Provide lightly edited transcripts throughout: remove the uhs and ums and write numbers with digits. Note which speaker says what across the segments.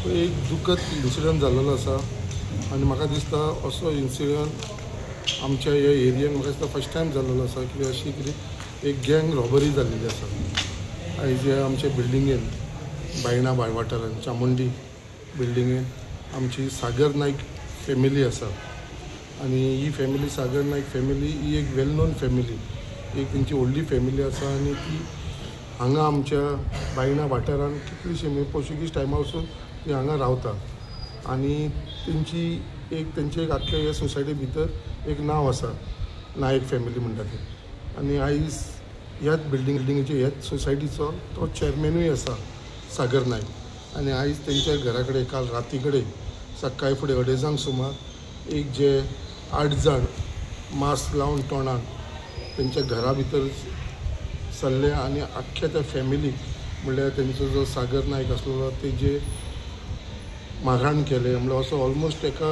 Speaker 1: So एक दुखद incident जाल्लो आसा आनी म्हाका दिसता असो इन्सिडंट आमच्या ह्या एरियेन म्हाका दिसता फर्स्ट टायम जाल्लो आसा की अशी कितें एक गँग रॉबरी जाल्लेली आसा. आयज ह्या आमच्या बिल्डिंगेन बायणा बाय वाठारान चामुंडी बिल्डिंगेन आमची सागर नायक फॅमिली आसा आनी ही फॅमिली सागर नायक फॅमिली ही एक वेल नोन फॅमिली, एक तेंची व्हडली फॅमिली आसा आनी ती हांगा आमच्या बायणा वाठारान कितलीशी म्हणजे पोर्चुगीज टायमा वचून ती हांगा रावता आनी तेंची एक तेंचे एक आख्खे ह्या सोसायटी भितर एक नांव आसा, नायक फॅमिली म्हणटा ते. आनी आयज ह्याच बिल्डिंगेचे ह्याच सोसायटीचो तो चॅरमॅनूय आसा सागर नायक. आनी आयज तेंच्या घरा कडेन काल राती कडेन सकाळी फुडें अडेजांक सुमार एक जे 8 जाण मास्क लावन तोंडाक तेंच्या घरा भितर सरले आनी आख्ख्या त्या फॅमिलीक म्हणल्यार तेंचो जो सागर नायक आसलेलो तेजे मारहाण केले, म्हणल्यार असो ऑलमोस्ट तेका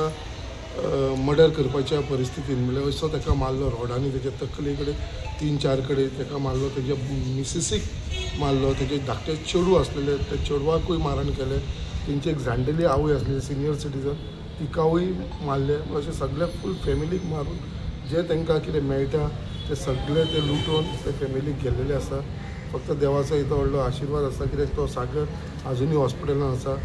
Speaker 1: मर्डर करपाच्या परिस्थितीन, म्हणल्यार असो तेका मारलो रोडांनी, तेच्या तकले कडेन 3-4 कडेन तेका मारलो, तेज्या मिसिसीक मारलो, तेजे धाकटे चेडूं आसलेले त्या चेडवाकूय मारहाण केलें, तेंची एक जाणटेली आवय आसलेली सिनियर सिटीजन तिकावूय मारले. अशें सगळे फूल फॅमिलीक मारून जे तांकां कितें मेळटा ते सगळे ते लुटून ते फॅमिलीक गेल्लेले आसा. फक्त देवाचो येदो व्हडलो आशिर्वाद आसा कित्याक तो सागर आजुनूय हॉस्पिटलान आसा.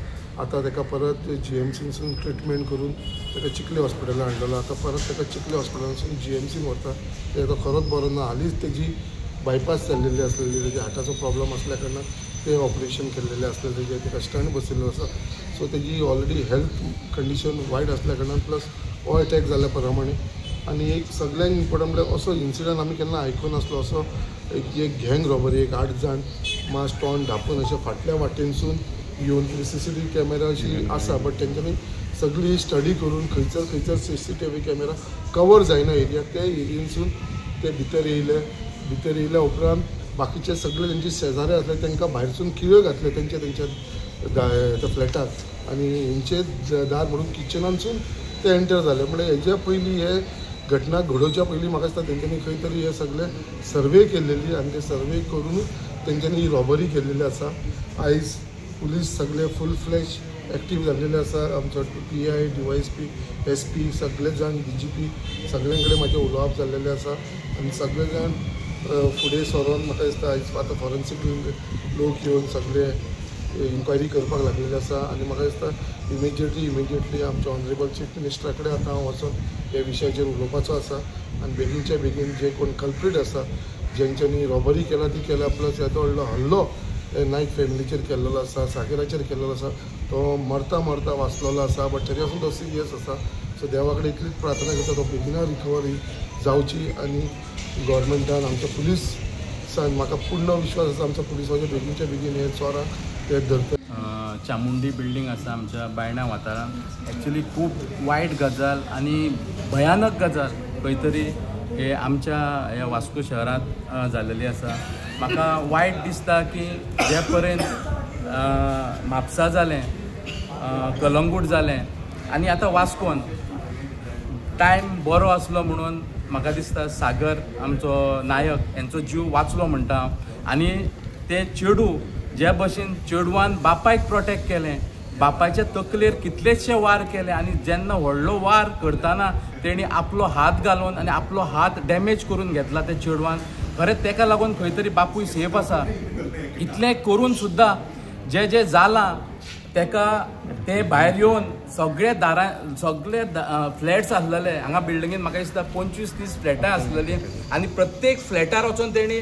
Speaker 1: आतां ताका परत जीएमसीनसून ट्रिटमेंट करून ताका चिखले हॉस्पिटलान हाडलेलो, आतां परत ताका चिखले हॉस्पिटलानसून जीएमसीन व्हरता. ते तो खरोच बरो ना, हालींच तेजी बायपास जाल्लेली आसलेली, तेजी हार्टाचो प्रॉब्लम आसल्या कारणान ते ऑपरेशन केल्लेलें आसलें, तेजें ताका स्टंट बसयल्लो आसा. सो तेजी ऑलरेडी हेल्थ कंडिशन वायट आसल्या कारणान प्लस हो एटॅक जाल्ल्या प्रमाणे आनी एक सगळ्यांक इम्पोर्टंट म्हणल्यार असो इन्सिडंट आमी केन्ना आयकूंक नासलो. असो एक गँग रॉबरी, एक 8 जाण मास्क तोंड धांपून अशें फाटल्या वाटेनसून येवन CCTV camera अशी आसा, बट तेंच्यांनी सगळी स्टडी करून खंयसर खंयसर CCTV camera cover जायना एरिया, त्या एरियेनसून ते भितर येयले. भितर येयल्या उपरांत बाकीचे सगळे तेंचे शेजारी आसले तांकां भायरसून किळ्यो घातले तेंच्या तेंच्या त्या फ्लॅटाक आनी हेंचे दार म्हणून किचनानसून ते एंटर जाले. म्हणल्यार हेज्या पयलीं हे घटना घडोवच्या पयलीं म्हाका दिसता तेंच्यांनी खंय तरी हे सगळे सर्वे केल्लेली आनी ते सर्वे करून तेंच्यांनी ही रॉबरी केल्लेली आसा. आयज पुलीस सगळे फूल फ्लॅश एक्टीव जाल्लेले आसा. आमचो PI, DYSP, SP सगळे जाण, DGP सगळ्यां कडेन म्हाजें उलोवप जाल्लेलें आसा आनी सगळे जाण फुडें सरोन म्हाका दिसता आयज आतां फॉरेन्सीक लोक येवन सगळे इन्क्वायरी करपाक लागलेले आसा. आनी म्हाका दिसता इमिजिएटली आमच्या ऑनरेबल चीफ मिनिस्टरा कडेन आतां हांव वचोन ह्या विशयाचेर उलोवपाचो आसा आनी बेगीनच्या बेगीन जे कोण कल्प्रीट आसा जेंच्यांनी रॉबरी केला ती केल्या, प्लस येदो व्हडलो हल्लो नायक फॅमिलीचेर केल्लो आसा, सागराचेर केल्लो आसा, तो मरता मरता वाचलेलो आसा, बट तरी आसून तो सिरियस आसा. सो देवा कडेन इतलीच प्रार्थना करता तो बेगिना रिकवरी जावची आनी गव्हर्मेंटान आमच्या पुलिसान म्हाका पूर्ण विश्वास आसा आमच्या पुलिसांच्या बेगीनच्या बेगीन हे चोरांक ते धरता.
Speaker 2: चामुंडी बिल्डींग आसा आमच्या बायणा वाठारांत. एक्चुली खूब वायट गजाल आनी भयानक गजाल खंय तरी हे आमच्या ह्या वास्को शहरांत जाल्लेली आसा. म्हाका वायट दिसता की जे पर्यंत म्हापसा जालें, कलंगूट जालें आनी आतां वास्कोन टायम बरो आसलो म्हणून म्हाका दिसता सागर आमचो नायक हेंचो जीव वाचलो म्हणटा हांव. आनी ते चेडूं जे भशेन चेडवान बापायक प्रोटेक्ट केलें, बापायच्या तकलेर कितलेशे वार केले आनी जेन्ना व्हडलो वार करतना तेणी आपलो हात घालून आनी आपलो हात डॅमेज करून घेतला त्या चेडवान. खरें तेका लागून खंय तरी बापूय सेफ आसा. इतलें करून सुद्दां जें जें जालां तेका ते भायर येवन सगळे दारां सगळे फ्लॅट्स आसलेले हांगा बिल्डिंगेन म्हाका दिसता 25-30 फ्लॅटां आसलेलीं आनी प्रत्येक फ्लॅटार वचून तेणी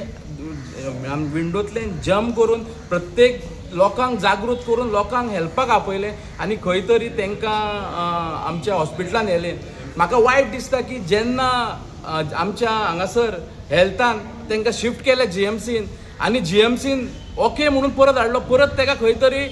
Speaker 2: विंडोंतल्यान जम्प करून प्रत्येक लोकांक जागृत करून लोकांक हेल्पाक आपयलें आनी खंय तरी तांकां आमच्या हॉस्पिटलान व्हेलें. म्हाका वायट दिसता की जेन्ना आमच्या हांगासर हेल्थान तांकां शिफ्ट केलें जीएमसीन आनी जीएमसीन ओके म्हणून परत हाडलो, परत ताका खंय तरी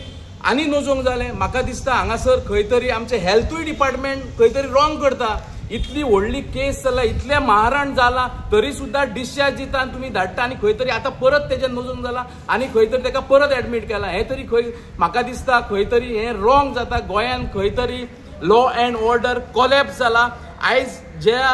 Speaker 2: आनी नजोंक जालें. म्हाका दिसता हांगासर खंय तरी आमचें हेल्थूय डिपार्टमेंट खंय तरी रॉंग करता. इतली व्हडली केस जाल्या, इतलें मारहाण जालां तरी सुद्दां डिस्चार्ज दिता आनी तुमी धाडटा आनी खंय तरी आतां परत तेजें नजोंक जालां आनी खंय तरी ताका परत एडमीट केलां. हें तरी खंय म्हाका दिसता खंय तरी हें रॉंग जाता. गोंयांत खंय तरी लॉ एंड ऑर्डर कोलॅप्स जाला. आयज ज्या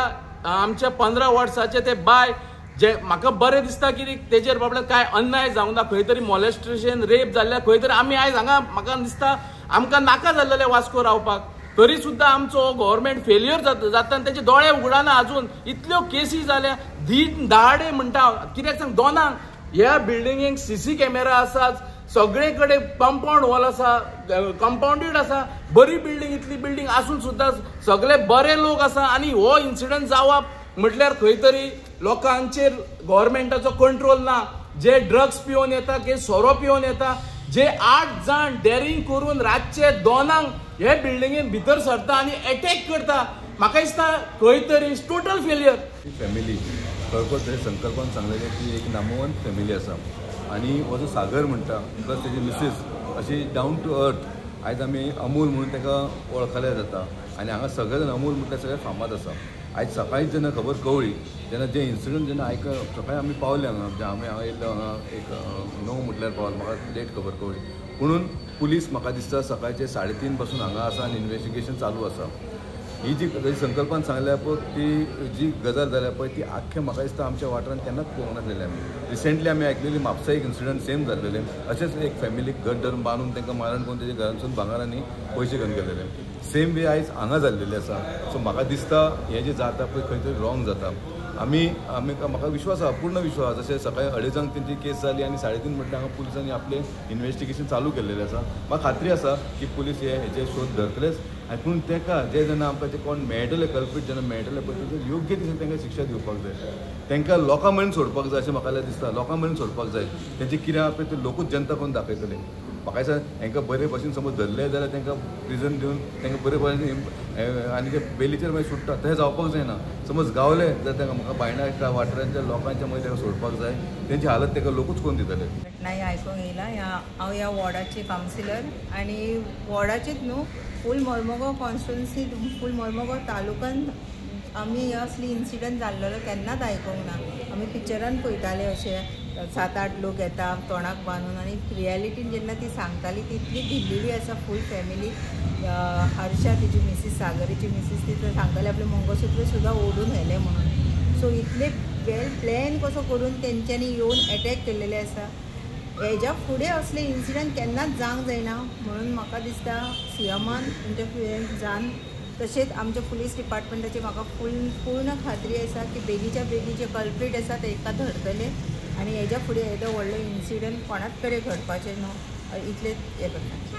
Speaker 2: आमच्या 15 वर्साचे ते बाय जे म्हाका बरें दिसता की तेजेर बाबड्याक कांय अन्याय जावंक ना, खंय तरी मॉलेस्टेशन रेप जाल्ल्या खंय तरी आमी आयज हांगा म्हाका दिसता आमकां नाका जाल्लें वास्को रावपाक, तरी सुद्दां आमचो गव्हर्मेंट फेलियर जाता आनी तेजे दोळे उगडाना. अजून इतल्यो केसी जाल्या, दीन दाडे म्हणटा कित्याक सांग, दोनांक ह्या बिल्डिंगेक सीसी कॅमेरा आसात, सगळे कडेन कंपाउंड वॉल आसा, कंपाउंडेड आसा, बरी बिल्डींग, इतली बिल्डींग आसून सुद्दां सगळे बरे लोक आसा आनी हो इन्सिडंट जावप म्हटल्यार खंय तरी लोकांचेर गव्हर्मेंटाचो कंट्रोल ना. जे ड्रग्स पिवन येता, जे सोरो पिवन येता, जे 8 जाण डेरिंग करून रातचे 2 हे बिल्डिंगेन भितर सरता आनी एटॅक करता, म्हाका दिसता खंय तरी टोटल फेलियर.
Speaker 3: फॅमिली खरोखर संकल्पान सांगलेलें की एक नामवंत फॅमिली आसा आनी हो जो सागर म्हणटा प्लस तेजी मिसीस अशी डावन टू अर्थ, आयज आमी अमूल म्हणून ताका वळखल्या जाता आनी हांगा सगळे जाण अमूल म्हटल्यार सगळे फामाद आसा. आयज सकाळीच जेन्ना खबर कळ्ळी तेन्ना जे इन्सिडंट जेन्ना आयक सकाळी आमी पावले हांगा, आमी हांगा येयल्लो हांगा एक 9 म्हटल्यार पावलो, म्हाका लेट खबर कळ्ळी. पुणून पुलीस म्हाका दिसता सकाळचे 3:30 पासून हांगा आसा आनी इन्वेस्टिगेशन चालू आसा. ही जी संकल्पान सांगल्या पळय ती जी गजाल जाल्या पळय ती आख्खे म्हाका दिसता आमच्या वाठारान केन्नाच पळोवंक नासलेली. आमी रिसेंटली आमी आयकलेली म्हापसा एक इन्सिडंट सेम जाल्लेले, अशेंच एक फॅमिलीक घर धरून बांदून तांकां मारण करून तेच्या घरांतसून भांगर आनी पयशे घेवन गेलेले. सेम वे आयज हांगा जाल्लेले आसा. सो म्हाका दिसता हें जें जाता पळय खंय तरी रॉंग जाता. आमी आमी म्हाका विश्वास आसा, पूर्ण विश्वास आसा. जशें सकाळी 2:30 तेंची केस जाली आनी 3:30 म्हटल्यार हांगा पुलिसांनी आपलें इन्वेस्टिगेशन चालू केल्लेलें आसा. म्हाका खात्री आसा की पुलीस हे हेचे शोध धरतलेच आनी पूण ताका जे जेन्ना आमकां जे कोण मेळटले कल्प्रीट जेन्ना मेळटले पळय तेजेर योग्य दिशेन तांकां शिक्षा दिवपाक जाय, तांकां लोकां मेरेन सोडपाक जाय अशें म्हाका दिसता. लोकां मेरेन सोडपाक जाय, तेंचें कितें आसा पळय ते लोकूच जनता करून दाखयतले. म्हाका दिसता हांकां बरे भशेन समज धरले जाल्यार तांकां प्रिजन दिवन तांकां बरे भशेन आनी ते बेलीचेर मागीर सुट्टा तशें जावपाक जायना. समज गावले जाल्यार तांकां म्हाका बायणा वाठारांच्या लोकांच्या मदीं तांकां सोडपाक जाय, तेंची हालत तांकां लोकूच करून दितले.
Speaker 4: घटना आयकूंक येयला. हांव ह्या वॉर्डाची कावन्सिलर आनी वॉर्डाचीच न्हू फूल मर्मगांव कॉन्स्टिट्युन्सी, फूल मर्मगांव तालुक्यान आमी असली इन्सिडंट जाल्लेलो केन्नाच आयकूंक ना. आमी पिक्चरान पळयताले अशे 7-8 लोक येता तोंडाक बांदून आनी रियलिटीन जेन्ना ती सांगताली तितली भिल्लेली आसा फूल फॅमिली. हर्षा तिची मिसीस, सागरीची मिसीस, ती सांगताली आपलें मंगळसूत्र सुद्दां ओडून व्हेलें म्हणून. सो इतले वेल प्लॅन कसो करून तेंच्यांनी येवन एटॅक केल्लेले आसा. हेज्या फुडें असले इन्सिडंट केन्नाच जावंक जायना म्हणून म्हाका दिसता सीएमान इंटरफियरन्स जावन तशेंच आमच्या पुलीस डिपार्टमेंटाची म्हाका पूर्ण खात्री आसा की बेगीच्या बेगी जे कल्प्रीट आसा तेका धरतले आनी हेज्या फुडें येदो व्हडलो इन्सिडंट कोणाच कडेन घडपाचें न्हू इतलें हें करता.